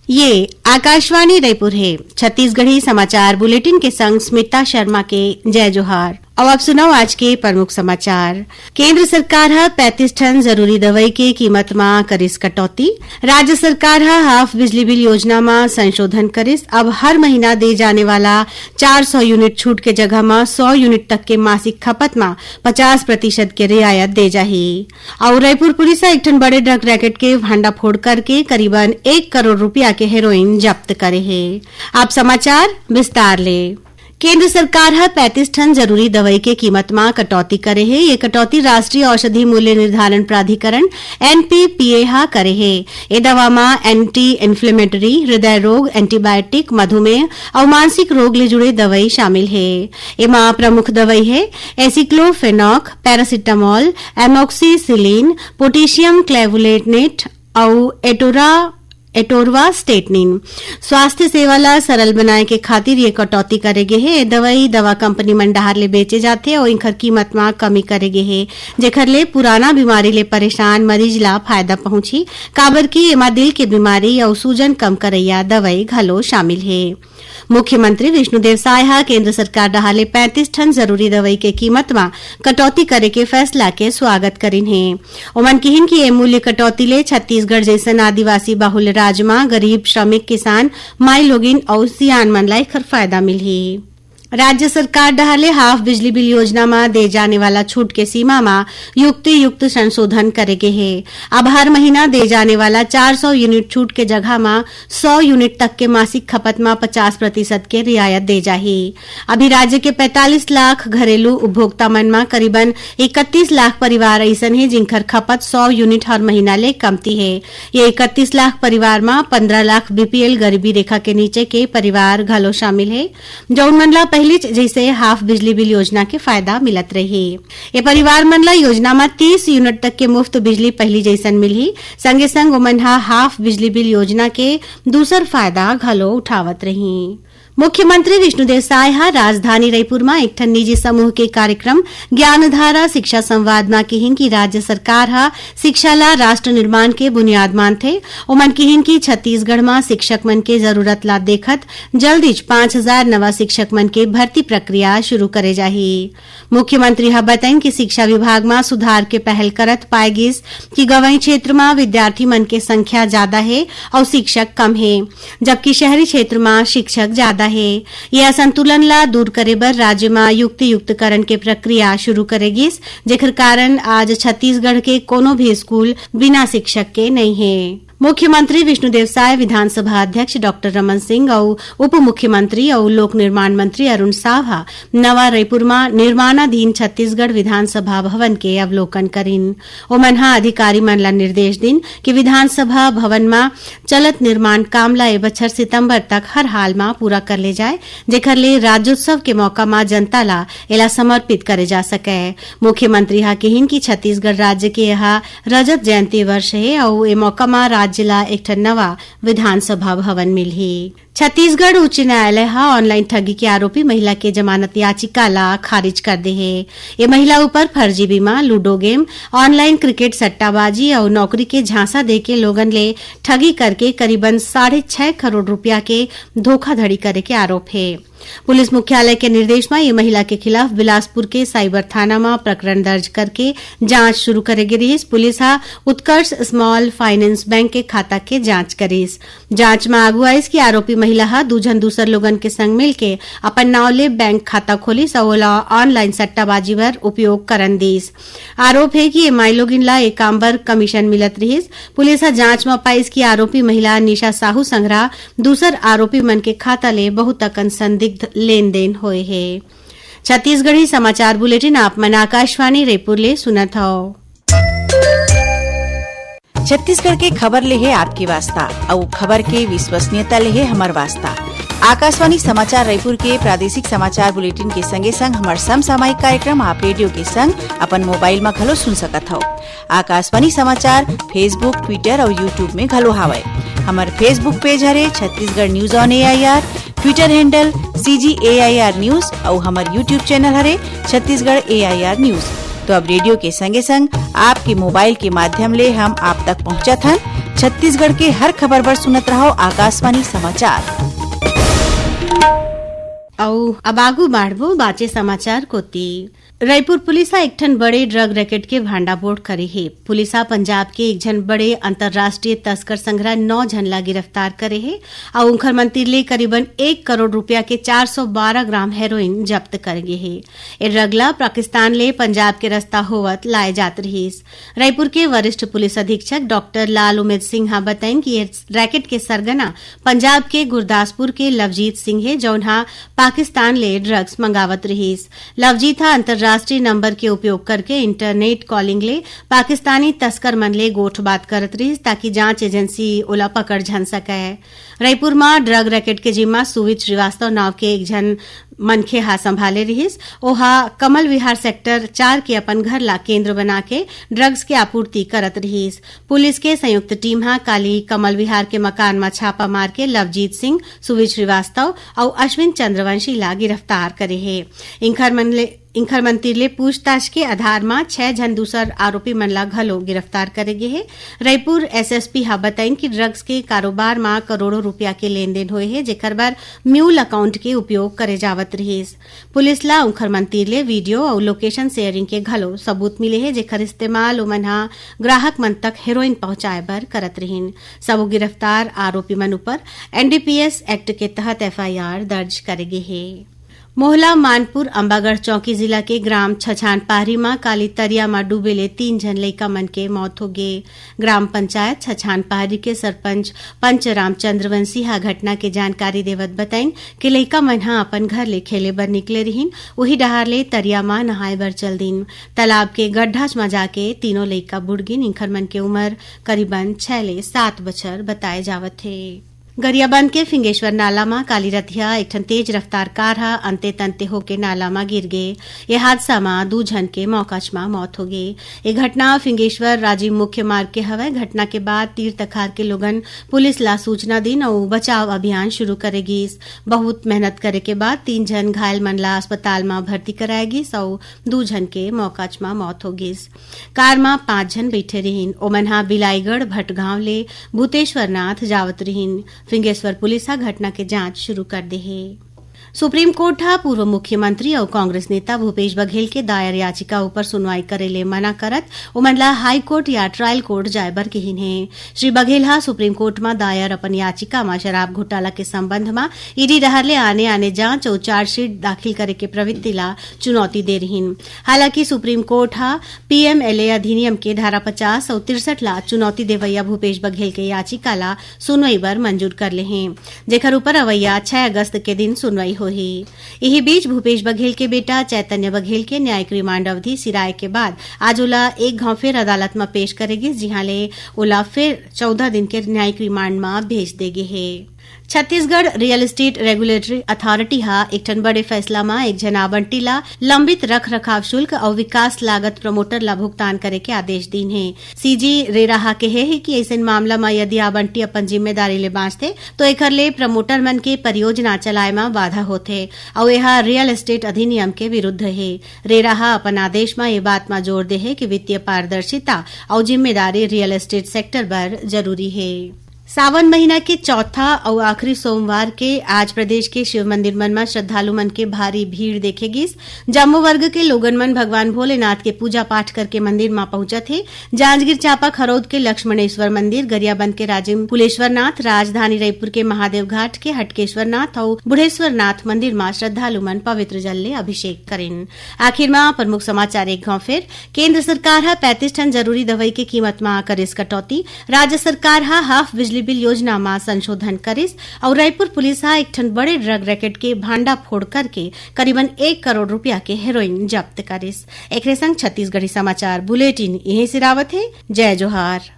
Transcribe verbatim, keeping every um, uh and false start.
ये आकाशवाणी रायपुर हे। छत्तीसगढ़ी समाचार बुलेटिन के संग स्मिता शर्मा के जय जोहार। अब आप सुनव आज के प्रमुख समाचार। केंद्र सरकार ह पैंतीस ठन जरूरी दवई के कीमत म करिस कटौती। राज्य सरकार ह हाफ बिजली बिल योजना म संशोधन करिस। अब हर महीना दे जाने वाला चार सौ यूनिट छूट के जगह म सौ यूनिट तक के मासिक खपत म पचास प्रतिशत के रियायत दे जाही। अउ रायपुर पुलिस ह एक ठन बड़े ड्रग रैकेट के भांडाफोड़ करके करीबन एक करोड़ रुपया के हेरोइन जब्त करे हे। आप समाचार विस्तार ले। केंद्र सरकार ह पैंतीस ठन जरूरी दवई के कीमत म कटौती करे हे। ये कटौती राष्ट्रीय औषधि मूल्य निर्धारण प्राधिकरण, एनपीपीए, ह करे हे। ए दवा म एंटी इन्फ्लेमेटरी, हृदय रोग, एंटीबायोटिक, मधुमेह अउ मानसिक रोग ले जुड़े दवई शामिल हे। एमा प्रमुख दवई हे एसिक्लोफेनॉक, पैरासिटामोल, एमोक्सिसिलिन, पोटेशियम क्लेवुलेनेट अउ एटोरा एटोरवा स्टेटनिन। स्वास्थ्य सेवा ला सरल बनाए के खातिर ये कटौती करे गे हे। ए दवई दवा कंपनी मन डहार ले बेचे जाथे अउ इखर कीमत म कमी करे गे हे, जेखर ले पुराना बीमारी ले परेशान मरीज ला फायदा पहुंचही, काबर कि एमा दिल के बीमारी अउ सूजन कम करैया दवई घलो शामिल हे। मुख्यमंत्री विष्णुदेव साय ह केंद्र सरकार डहार ले पैंतीस ठन जरूरी दवई के कीमत म कटौती करे के फैसला के स्वागत करिन हे। ओमन किहिन कि ए मूल्य कटौती ले छत्तीसगढ़ जइसन आदिवासी बाहुल्य राज म गरीब, श्रमिक, किसान, माई लोगिन अउ सियान मन ला एखर फायदा मिलही। राज्य सरकार डहार ले हाफ बिजली बिल योजना म दे जाने वाला छूट के सीमा म युक्ति युक्त संशोधन करे गे हे। अब हर महीना दे जाने वाला चार सौ यूनिट छूट के जगह म सौ यूनिट तक के मासिक खपत म पचास प्रतिशत के रियायत दे जाही। अभी राज्य के पैंतालीस लाख घरेलू उपभोक्ता मन म करीबन इकतीस लाख परिवार अइसन हे, जिनखर खपत सौ यूनिट हर महीना ले कमती हे। ये इकतीस लाख परिवार म पन्द्रह लाख बीपीएल, गरीबी रेखा के नीचे के परिवार घलो शामिल हे, जउन मन ल पहिलीच जइसे हाफ बिजली बिल योजना के फायदा मिलत रही। ये परिवार मन ल योजना म तीस यूनिट तक के मुफ्त बिजली पहिली जइसन मिलही। संगे संग ओमन ह हाफ बिजली बिल योजना के दूसर फायदा घलो उठावत रही। मुख्यमंत्री विष्णुदेव साय ह राजधानी रईपुर म एक ठन निजी समूह के कार्यक्रम ज्ञानधारा शिक्षा संवाद म किहिन कि राज्य सरकार ह शिक्षा ला राष्ट्र निर्माण के बुनियाद मानथे। ओमन किहिन कि छत्तीसगढ़ म शिक्षक मन के जरूरत ला देखत जल्दीच पाँच हजार नवा शिक्षक मन के भर्ती प्रक्रिया शुरू करे जाही। मुख्यमंत्री ह बतइन कि शिक्षा विभाग म सुधार के पहल करत पाए गिस कि गंवई क्षेत्र म विद्यार्थी मन के संख्या जादा हे अउ शिक्षक कम हे, जबकि शहरी क्षेत्र म शिक्षक जादा हे। ये असंतुलन ला दूर करे बर राज्य म युक्ति युक्तकरण के प्रक्रिया शुरू करे गिस, जेखर कारण आज छत्तीसगढ़ के कोनो भी स्कूल बिना शिक्षक के नइ हे। मुख्यमंत्री विष्णुदेव साय, विधानसभा अध्यक्ष डॉक्टर रमन सिंह अउ उप मुख्यमंत्री अउ लोक निर्माण मंत्री अरुण साव ह नवा रईपुर म निर्माणाधीन छत्तीसगढ़ विधानसभा भवन के अवलोकन करिन। ओमन ह अधिकारी मन ला निर्देश दिन कि विधानसभा भवन म चलत निर्माण काम ला ए बछर सितंबर तक हर हाल म पूरा कर ले जाए, जेखर ले राज्योत्सव के मौका म जनता ला एला समर्पित करे जा सकय। मुख्यमंत्री ह किहिन कि छत्तीसगढ़ राज्य के एहा रजत जयंती वर्ष हे अउ ए मौका म राज्य ला एक ठन नवा विधानसभा भवन मिलही। छत्तीसगढ़ उच्च न्यायालय ह ऑनलाइन ठगी के आरोपी महिला के जमानत याचिका ला खारिज कर दे हे। ये महिला ऊपर फर्जी बीमा, लूडो गेम, ऑनलाइन क्रिकेट सट्टाबाजी अउ नौकरी के झांसा देके लोगन ले ठगी करके करीबन साढ़े छह करोड़ रुपया के धोखाधड़ी करे के आरोप हे। पुलिस मुख्यालय के निर्देश म ये महिला के खिलाफ बिलासपुर के साइबर थाना म प्रकरण दर्ज करके जांच शुरू करे गे रिहिस। पुलिस ह उत्कर्ष स्मॉल फाइनेंस बैंक के खाता के जांच करिस। जांच म आगू आइस कि आरोपी महिला ह दू झन दूसर लोगन के संग मिलके अपन नाव ले बैंक खाता खोलिस अउ ओला ऑनलाइन सट्टाबाजी बर उपयोग करन दिस। आरोप हे कि ये माईलोगिन ला ए काम बर कमीशन मिलत रिहिस। पुलिस ह जांच म पाइस कि आरोपी महिला निशा साहू संघरा दूसर आरोपी मन के खाता ले बहुत अकन संदिग्ध लेन देन होए हे। छत्तीसगढ़ी समाचार बुलेटिन आप मन आकाशवाणी रायपुर ले सुनत हव। छत्तीसगढ़ के खबर ले हे आपके वास्ता, अउ खबर के विश्वसनीयता ले हे हमर वास्ता। आकाशवाणी समाचार रायपुर के प्रादेशिक समाचार बुलेटिन के संगे संग हमर समसामयिक कार्यक्रम आप रेडियो के संग अपन मोबाइल म घलो सुन सकत हव। आकाशवाणी समाचार Facebook, Twitter अउ YouTube में घलो हावय। हमर Facebook पेज हरे Chhattisgarh news on AIR, Twitter handle CG AIR news अउ हमर YouTube चैनल हरे छत्तीसगढ़ एआईआर न्यूज। तो अब रेडियो के संगे संग आपके मोबाइल के माध्यम ले हम आप तक पहुंचत हन। छत्तीसगढ़ के हर खबर बर सुनत रहव आकाशवाणी समाचार। अउ अब आगू बाढ़बो बाँचे समाचार कोति। रईपुर पुलिस ह एक ठन बड़े ड्रग रैकेट के भांडाफोड़ करे हे। पुलिस ह पंजाब के एक झन बड़े अंतर्राष्ट्रीय तस्कर संघरा नौ झन ला गिरफ्तार करे हे अउ उंखर मन तिर ले करीबन एक करोड़ रुपया के चार सौ बारह ग्राम हेरोइन जब्त करे गे हे। ए ड्रग ला पाकिस्तान ले पंजाब के रस्ता होवत लाए जात रिहिस। रईपुर के वरिष्ठ पुलिस अधीक्षक डॉक्टर लाल उमेद सिंह ह बताइन कि ये रैकेट के सरगना पंजाब के गुरदासपुर के लवजीत सिंह हे, जौन ह पाकिस्तान ले ड्रग्स मंगावत रिहिस। लवजीत ह अंतर्राष्ट्रीय नंबर के उपयोग करके इंटरनेट कॉलिंग ले पाकिस्तानी तस्कर मन ले गोठबात करत रिहिस, ताकि जांच एजेंसी ओला पकड़ झन सकय। रईपुर म ड्रग रैकेट के जिम्मा सुवित श्रीवास्तव नाव के एक झन मनखे ह संभाले रिहिस। ओहा कमल विहार सेक्टर चार के अपन घर ला केंद्र बना के ड्रग्स के आपूर्ति करत रिहिस। पुलिस के संयुक्त टीम ह काली कमल विहार के मकान म छापा मार के लवजीत सिंह, सुवित श्रीवास्तव अउ अश्विन चंद्रवंशी ला गिरफ्तार करे हे। इंखर मन ले, इंखर मन तिर ले पूछताछ के आधार म छह झन दूसर आरोपी मन ला घलो गिरफ्तार करे गे हे। रईपुर एसएसपी ह बताइन कि ड्रग्स के कारोबार म करोड़ों रुपया के लेन देन होए हे, जेकर बर म्यूल अकाउंट के उपयोग करे जावत रिहिस। पुलिस ला उंखर मन तिर ले वीडियो अउ लोकेशन शेयरिंग के घलो सबूत मिले हे, जेकर इस्तेमाल ओमन ह ग्राहक मन तक हेरोइन पहुंचाए बर करत रिहिन। सबो गिरफ्तार आरोपी मन ऊपर एनडीपीएस एक्ट के तहत एफआईआर दर्ज करे गे हे। मोहला मानपुर अम्बागढ़ चौकी जिला के ग्राम छछान पाहरी म काली तरिया म डूबे ले तीन झन लइका मन के मौत होगे। ग्राम पंचायत छछान पाहरी के सरपंच पंच रामचंद्र वंशी ह घटना के जानकारी देवत बताइन कि लइका मन ह अपन घर ले खेले बर निकले रिहिन, उही डहार ले तरिया म नहाए बर चल दिन। तालाब के गड्ढा म जाके तीनों लइका बुड़ गिन। इंखर मन के उमर करीबन छह ले सात बछर बताए जावत हे। गरियाबंद के फिंगेश्वर नाला म काली रतिहा एक ठन तेज रफ्तार कार ह अंते तंते होके नाला म गिर गे। ये हादसा म दू झन के मौकाच म मौत होगे। ये घटना फिंगेश्वर राजिम मुख्य मार्ग के हवय। घटना के बाद तीर तखार के लोगन पुलिस ला सूचना दिन अउ बचाव अभियान शुरू करे गिस। बहुत मेहनत करे के बाद तीन झन घायल मन ला अस्पताल म भर्ती कराए गिस अउ दू झन के मौकाच म मौत हो गिस। कार म पांच झन बइठे रिहिन। ओमन ह बिलाईगढ़ भटगांव ले भूतेश्वरनाथ जावत रिहिन। फिंगेश्वर पुलिस ह घटना के जांच शुरू कर दे हे। सुप्रीम कोर्ट ह पूर्व मुख्यमंत्री अउ कांग्रेस नेता भूपेश बघेल के दायर याचिका ऊपर सुनवाई करे ले मना करत ओमन ला हाई कोर्ट या ट्रायल कोर्ट जाए बर किहिन हे। श्री बघेल ह सुप्रीम कोर्ट म दायर अपन याचिका म शराब घोटाला के संबंध म ईडी डहार ले आने-आने जांच अउ चार्जशीट दाखिल करे के प्रवृत्ति ला चुनौती दे रिहिन। हालांकि सुप्रीम कोर्ट ह पीएमएलए अधिनियम के धारा पचास अउ तिरसठ ला चुनौती देवइया भूपेश बघेल के याचिका ला सुनवाई बर मंजूर कर ले हे, जेखर ऊपर अवइया छह अगस्त के दिन सुनवाई होही। इही बीच भूपेश बघेल के बेटा चैतन्य बघेल के न्यायिक रिमांड अवधि सिराए के बाद आज ओला एक घांव फेर अदालत म पेश करे गिस, जिहां ले ओला फेर चौदह दिन के न्यायिक रिमांड म भेज दे गे हे। Chhattisgarh real estate regulatory authority ह एक ठन बड़े फैसला म एक झन आवंटी ला लंबित रख रखाव शुल्क अउ विकास लागत प्रमोटर ला भुगतान करे के आदेश दीन हे। सीजी रेरा ह कहे हे कि अइसन मामला म यदि आवंटी अपन जिम्मेदारी ले बांचथे, तो एखर ले प्रमोटर मन के परियोजना चलाए म बाधा होथे अउ एहा रियल एस्टेट अधिनियम के विरुद्ध हे। रेरा ह अपन आदेश म ये बात म जोर दे हे कि वित्तीय पारदर्शिता अउ जिम्मेदारी रियल एस्टेट सेक्टर बर जरूरी हे। सावन महीना के चौथा अउ आखिरी सोमवार के आज प्रदेश के शिव मंदिर मन म श्रद्धालु मन के भारी भीड़ देखे गिस। जम्मो वर्ग के लोगन मन भगवान भोलेनाथ के पूजा पाठ करके मंदिर म पहुंचत हे। जांजगीर चांपा खरौद के लक्ष्मणेश्वर मंदिर, गरियाबंद के राजिम कुलेश्वरनाथ, राजधानी रईपुर के महादेव घाट के हटकेश्वरनाथ अउ बुढ़ेश्वरनाथ मंदिर म श्रद्धालु मन पवित्र जल ले अभिषेक करिन। आखिर म प्रमुख समाचार एक घांव फेर। केंद्र सरकार ह पैंतीस ठन जरूरी दवाई के कीमत म करिस कटौती। राज्य सरकार ह हाफ बिजली बिल योजना म संशोधन करिस अउ रायपुर पुलिस ह एक ठन बड़े ड्रग रैकेट के भांडाफोड़ करके करीबन एक करोड़ रुपया के हेरोइन जब्त करिस। एकरे संग छत्तीसगढ़ी समाचार बुलेटिन इहें सिरावत हे। जय जोहार।